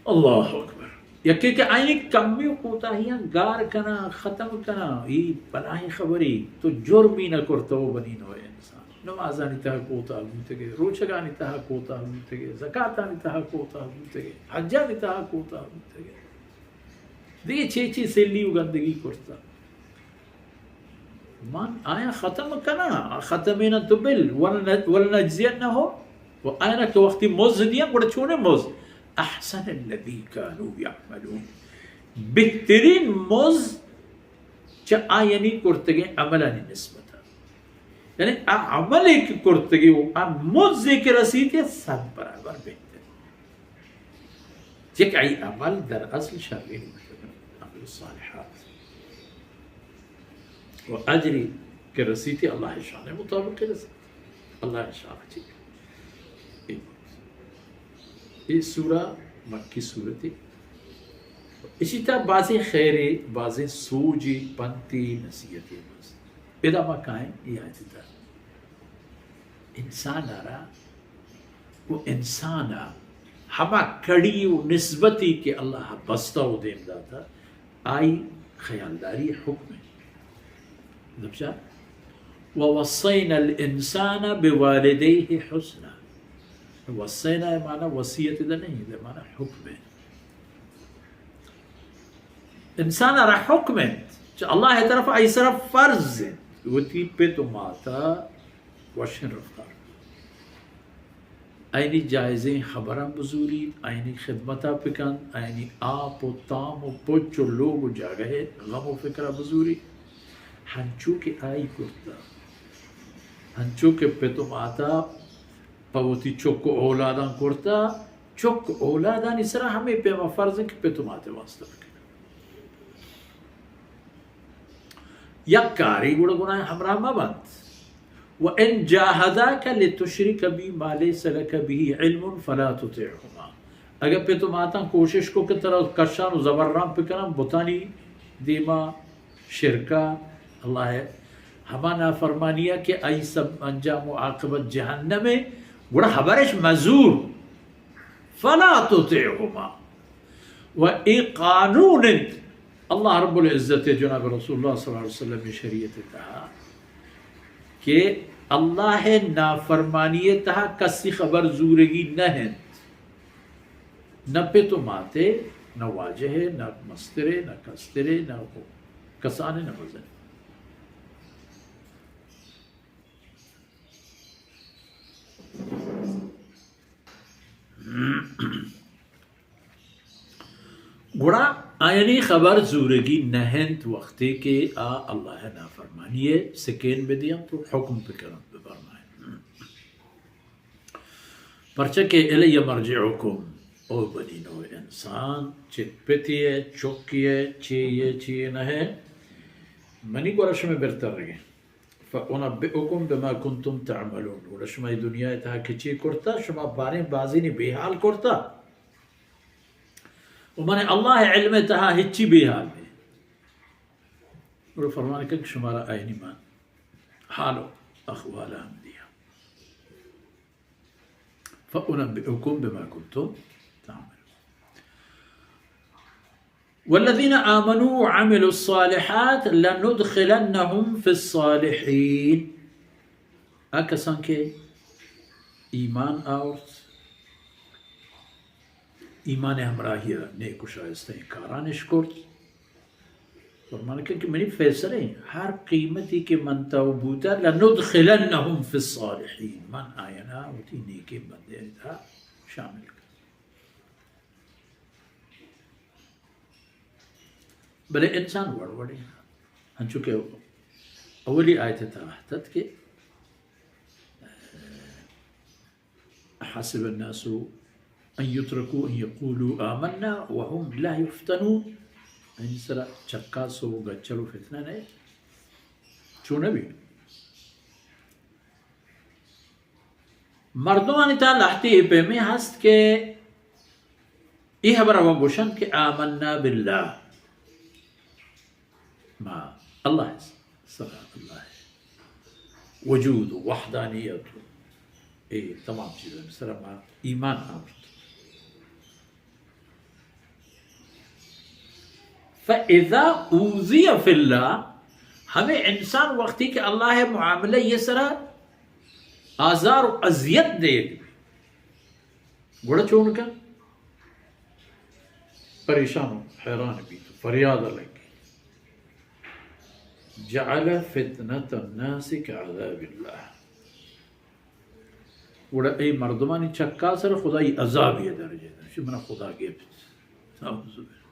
اللہ اکبر۔ یکے کہ آئی کمی و کوتاہیاں گار کناں، ختم کناں، ای بلاہیں خبری، تو جرمی نہ کرتو بنی نوع انسان۔ نمازانی تہا کوتاہ بوتگے، روچگانی تہا کوتاہ بوتگے، زکاتانی تہا کوتاہ بوتگے، حجانی تہا کوتاہ بوتگے۔ دیگہ چے چے سلی و گندگی کرتا۔ من آیاں ختم کناں، ختمیناں تو بل، ولن-، ولنجزینہم، و آیاں کہ وقتی مز دیاں، گڑا چونیں مز؟ احسن الذی کانوا یعملون، بہترین مز چہ آیانی کرتگیں عملانی نسبت۔ یعنی آ عملے کہ کرتگی و آ مزے کہ رسیتے صد برابر بہتر۔ یک آئی عمل در اصل شریں بوتگ، عمل صالحات۔ و اجری کہ رسیتی اللہ شان مطابق رسیت۔ اللہ شان چی؟ اے، اے سورہ مکی سورتی۔ اسی طرح بازیں خیرے، بازیں سوجی، پنتی، نصیحتی بس۔ ادا ما کائیں، یہ آیت تا انسان را و انسان ء ہما کڑی و نسبتی کہ اللہ ء بستہ و دیم داتہ، آئی خیالداری حکم انت۔ مطلب چا؟ ووصینا الانسان بوالدیه حسنا۔ وصینا ء معنی وصیت ادا نہیں، ادا معنی حکم انت۔ انسان ء را حکم انت، چہ اللہ ء طرف آئی سرا فرض انت، وتی پت و مات ء وشیں رفتار۔ آیانی جائزیں خبراں بزوریت، آیانی خدمت ء بکنت، آیانی آپ و تام و پچ و لوگ و جاگہ ء غم و فکر ء بزوریت۔ ہنچو کہ آئی کرتہ، ہنچو کہ پت و مات ء پہ وتی چک و اولاداں کرتہ، چک اولادانی سرا ہمے پیما فرض انت کہ پت و مات ء واسطہ بکنت۔ یک کاری گڑا گناہ ہمراہ مہ بنت۔ وان جاهداك لتشرك بي ما ليس لك به علم فلا تطعهما۔ اگہ پت و ماتاں کوشش کو کہ ترا کشان و زبران بکنن بتانی دیما، شرکا، اللہ ء ہما نافرمانیا کہ آئی سب انجام و عاقبت جہنم ء، گڑا ہبرش مزور۔ فلا تطعهما۔ و اے قانون انت اللہ رب العزت ء، جناب رسول اللہ صلی اللہ علیہ وسلم ء شریعت ء تہا کہ اللہ ء نافرمانی ء تہا کسی خبر زورگی نہ انت، نہ پت و مات ء، نہ واجہ ء، نہ مستر ء، نہ کستر ء، نہ کسان ء، نہ مزن ء۔ گڑا آیانی خبر زورگی نہ انت وقتے کہ آ اللہ ء نافرمانی ء سکین بدینت و حکم بکننت، بفرمائینت۔ پرچہ کہ الی مرجعکم، او بنی نوع انسان، چہ پتے ء چکے ء چے ء چے نہ ء، منی گورا شمئے برترگیں۔ فانبئکم بما کنتم تعملون، گڑا شما اے دنیا ء تہا کہ چے کرتا، شما باریں بازینے بے حال کرتا، و من اللہ ء علم ء تہا ہچی بے حال نہ۔ گڑا فرمان کن کہ شمارا آیانی من حال و احوال ہم دیا۔ فانبئکم بما کنتم تعملون۔ والذین آمنوا وعملوا الصالحات لندخلنهم فی الصالحین۔ آ کسان کہ ایمان آورت، ایمان ہمراہی ء نیک و شائستہ کارانش کرت، فرمان کن کہ منی فیصلہ ہیں، ہر قیمتی کہ من تو بوتا، لندخلنهم فی الصالحین، من آیانا وتی نیکیں بندیانی تہا شامل کن۔ بلے انسان وڑ وڑیں۔ انچو کہ اولی آیت ء تہا اتت کہ، حسب الناس ان یترکوا ان یقولوا آمنا وهم لا یفتنون۔ این سرا چکاس و گچل و فتنہ نہ، چو نبی۔ مردمانی تہا لہتے اے پیمیں ہست کہ اے ہبر ء گوشنت کہ آمنا باللہ، ما اللہ ء سرا، اللہ ء وجود و وحدانیت و اے تمام چیزانی سرا ما ایمان آورت۔ فاذا اوذی فی اللہ، ہمے انسان وقتی کہ اللہ ءِ معاملہ ءِ سرا آزار و اذیت دیگ بی، گڑا چون کن؟ پریشان و حیران بیت و فریاد لگی، جعل فتنة الناس كعذاب الله، گڑا اے مردمانی چکا سر خدائی عذابی درجہ دنت، شی منا خدا گپت۔ اعوذ باللہ۔